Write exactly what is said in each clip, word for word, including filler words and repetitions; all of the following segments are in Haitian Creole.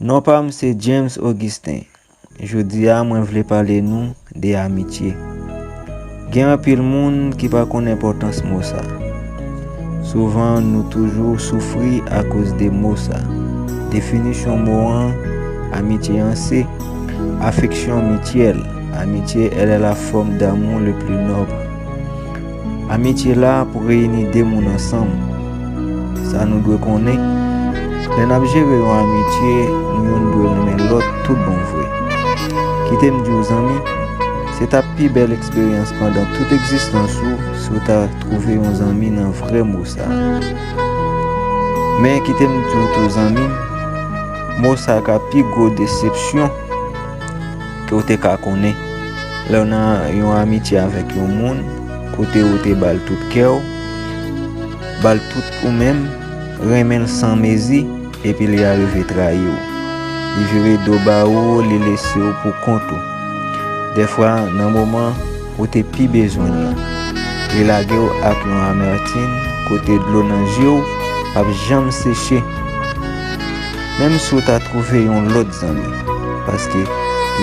Non pa m se James Augustin. Jodi a, mwen vle pale nou de amitye. Gen anpil moun ki pa konn enpòtans mo sa. Souvan, nou toujou soufri akoz de mo sa. Definisyon mo an, amitye an se affection mutuelle. Amitié, elle est la forme d'amour le plus noble. Amitye la pou reyini de moun ansanm. Sa nou dwe konnen, lè n ap jere yon amitye, nou youn dwe renmen lòt tout bon vre. Kite m di w, zanmi, se t ap pi bèl eksperyans pandan tout egzistans ou si w ta twouve yon zanmi nan vrè mo sa a. Men kite m di w tou, zanmi m, mo sa ka pi gwo desepsyon ke w te ka konnen. Lè w nan yon amitye avèk yon moun, kote ou te ba l tout kè w, ba l tout ou menm, renmen l san mezi, epi li arive trayi w. Li vire do ba ou, li lese w pou kont ou. Dèfwa, nan moman ou te pi bezwen l lan, li lage w ak yon amètin kote dlo nan je w p ap janm seche. Menm si w ta twouve yon lòt zanmi, paske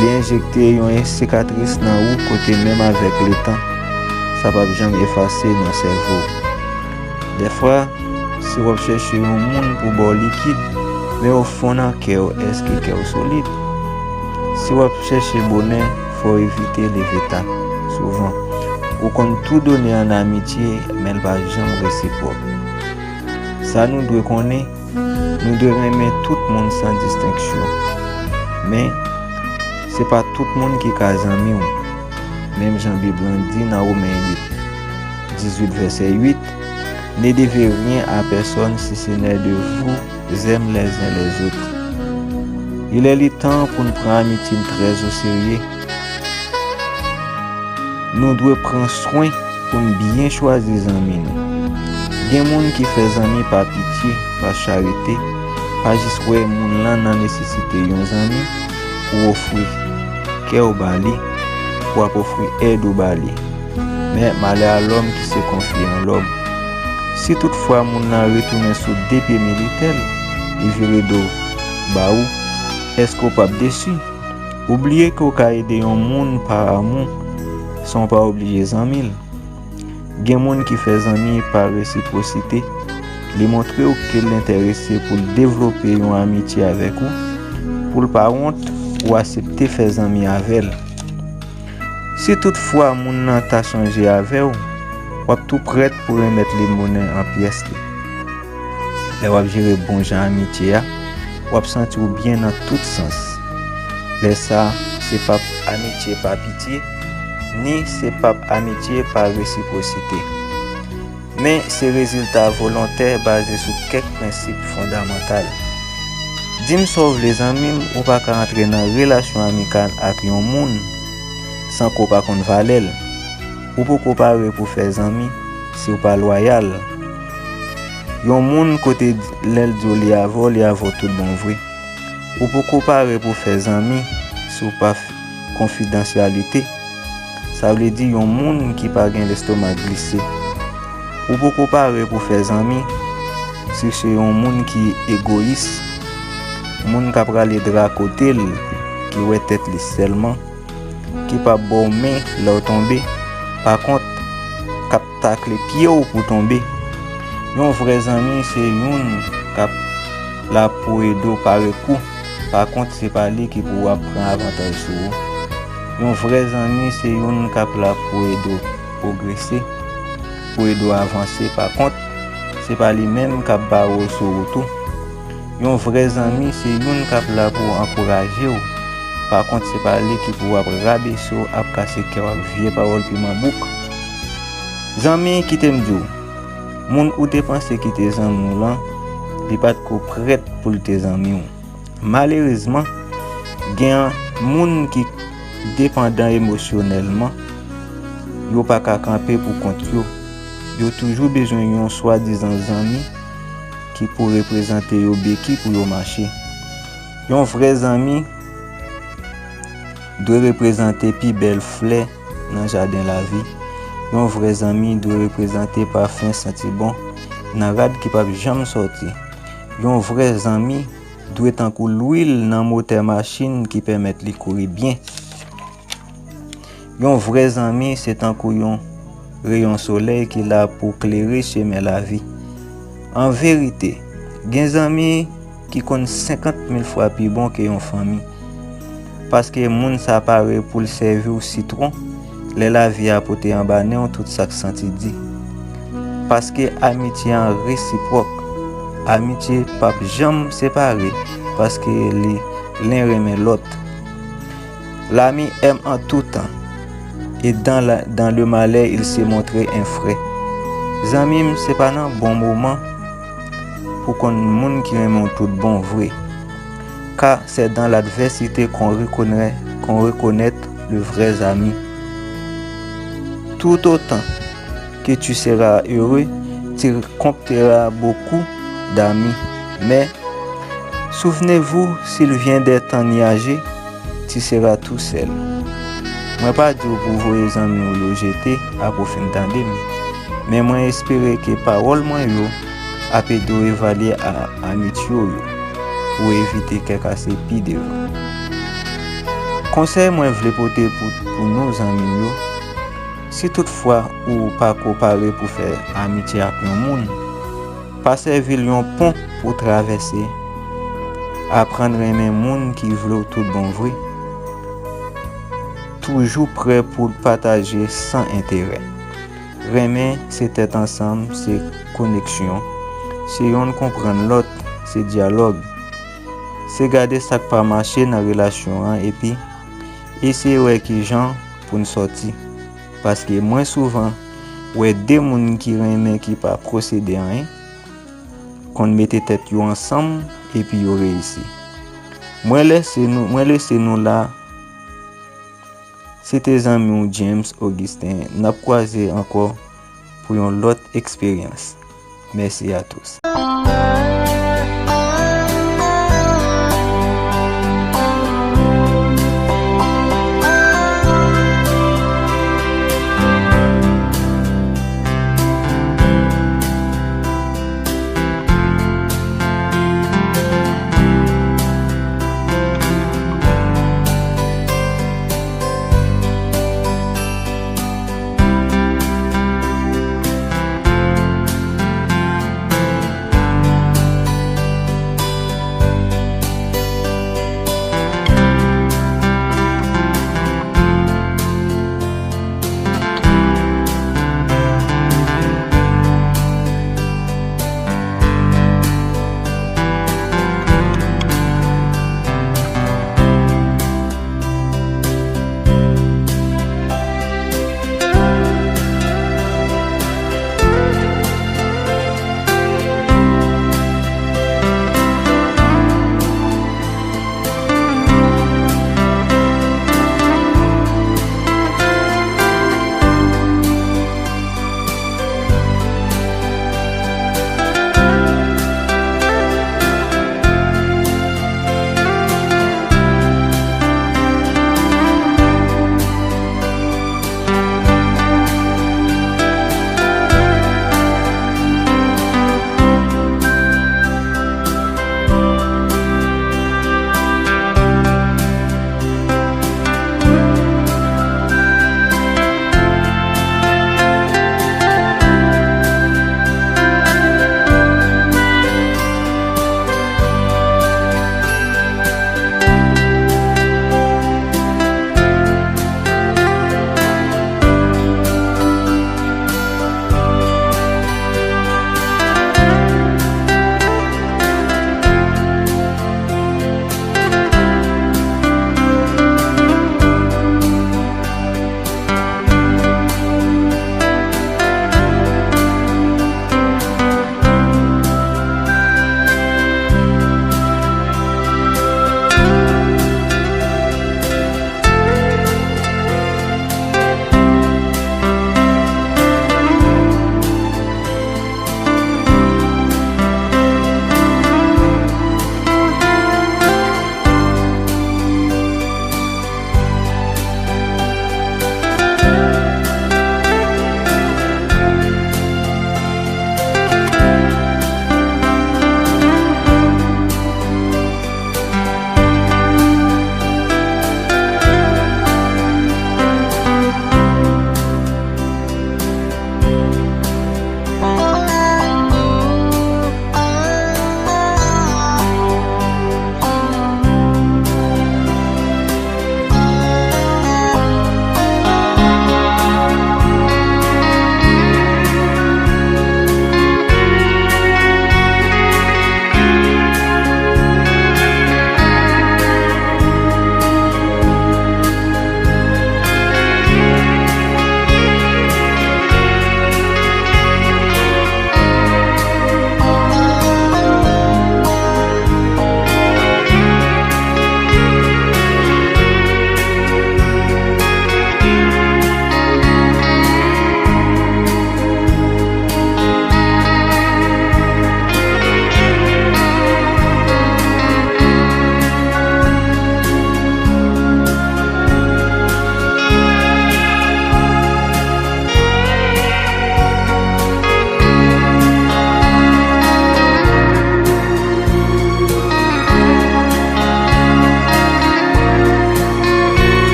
li enjekte yon sikatris nan ou kote menm avèk letan, sa p ap janm efase nan sèvo w. Dèfwa, si w ap chèche yon moun pou ba w likid, men o fon nan kè w, èske kè w solid? Si w ap chèche bonè, fò w evite leve ta. Souvan, ou konn tou done ann amitye, men l pa janm resipwòk. Sa nou dwe konnen, nou dwe renmen tout moun san distenksyon. Men, se pa tout moun ki ka zanmi w. Menm jan Bib lan di nan Women uit, dizuit vèsè uit, Ne devez rien à personne si ce n'est de vous aiment les uns les autres. Il est le temps pou n pran amitye n trè o serye. Nou dwe pran swen pou n byen chwazi zanmi nou. Gen moun ki fè zanmi pa pitye, pa charite, pa jis wè moun lan nan nesesite yon zanmi pou ofri kè w ba li, pou w ap ofri èd ou ba li. Men malè a lòm ki se konfye an lòm. Si toutfwa moun nan retounen sou de pye militè l, li vire do ba ou, èske w p ap desi? Ou bliye ke w ka ede yon moun pa amou, san w pa oblije zanmi l. Gen moun ki fè zanmi pa resipwosite. Li montre w ke l enterese pou l devlope yon amitye avèk ou, pou l pa wont ou aksepte fè zanmi avè l. Si toutfwa moun nan ta chanje avè w, w ap tou prèt pou remèt li monnen an pyès li. Lè w ap jere bon jan amitye a, w ap santi w byen nan tout sans. Lè sa a, se p ap amitye pa pitye, ni se p ap amitye pa resipwosite. Men se rezilta volontè baze sou kèk prensip fondamantal. Di m sa w vle, zanmi m, ou pa ka antre nan relasyon amikal ak yon moun san ke w pa konn valè l. Ou poko pare pou fè zanmi si w pa lwayal. Yon moun kote lè l di w li avè w, li avè w tout bon vre. Ou poko pare pou fè zanmi si w pa f-, konfidansyalite. Sa vle di yon moun ki pa gen lestoma glise. Ou poko pare pou fè zanmi si se yon moun ki egoyis, moun k ap rale dra kote l, ki wè tèt li sèlman, ki p ap ba w men lè w tonbe, pakont, k ap takle pye w pou w tonbe. Yon vrè zanmi se youn k ap la pou ede w pare kou, pakont, se pa li ki pou ap pran avantaj sou ou. Yon vrè zanmi se youn k ap la pou ede w pwogrese, pou ede w avanse, pakont, se pa li menm k ap bare w sou wout ou. Yon vrè zanmi se youn k ap la pou ankouraje w. Pakont, se pa li ki pou ap rabese w, ap kase kè w ak vye pawòl piman bouk. Zanmi, kite m di w, moun ou te panse ki te zanmi w lan, li pa t ko prèt pou l te zanmi w. Malerezman, gen moun ki depandan emosyonèlman, yo pa ka kanpe pou kont yo. Yo toujou bezwen yon swadizan zanmi ki pou reprezante yo beki pou yo mache. Yon vrè zanmi dwe reprezante pi bèl flè nan jaden lavi. Yon vrè zanmi dwe reprezante pafen santi bon nan rad ki p ap janm sòti. Yon vrè zanmi dwe tankou lwil nan motè machin ki pèmèt li kouri byen. Yon vrè zanmi se tankou yon reyon solèy ki la pou klere chemen lavi. An verite, gen zanmi ki konn senkant mil fwa pi bon ke yon fanmi. Paske moun sa pare pou l sèvi w sitwon lè lavi a pote anba nen w tout sa k santi di. Paske amitye an resipwòk. Amitye p ap janm separe paske li len renmen lòt. L'ami aime en tout temps, et dans la, dans le malheur, il se montre un frère. Zanmi m, se pa nan bon moman pou konn moun ki renmen w tout bon vre. Car c'est dans l'adversité qu'on reconnaît, qu'on reconnaît le vrai ami. Tout autant que tu seras heureux, tu compteras beaucoup d'amis. Mais souvenez-vous, s'il vient des temps nuageux, tu seras tout seul. Mwen pa di w pou voye zanmi w yo jete apre w fin tande m, men mwen espere ke pawòl mwen yo ap ede w evalye a, amitye w yo pou w evite kè kase pi devan. Konsèy mwen vle pote pou, pou nou zanmi m yo, si toutfwa ou pa ko pare pou fè amitye ak yon moun, pa sèvi l yon pon pou travèse. Aprann renmen moun ki vle w tout bon vre. Toujou prè pou pataje san enterè. Renmen se tèt ansanm, se koneksyon, se yonn konprann lòt, se dyalòg. Se gade sa k pa mache nan relasyon an epi eseye wè kijan pou n sòti. Paske mwen souvan wè de moun ki renmen ki pa posede anyen, konn mete tèt yo ansanm epi yo reyisi. Mwen lese nou, mwen lese nou la. Se te zanmi w James Augustin. N ap kwaze ankò pou yon lòt eksperyans. Merci à tous.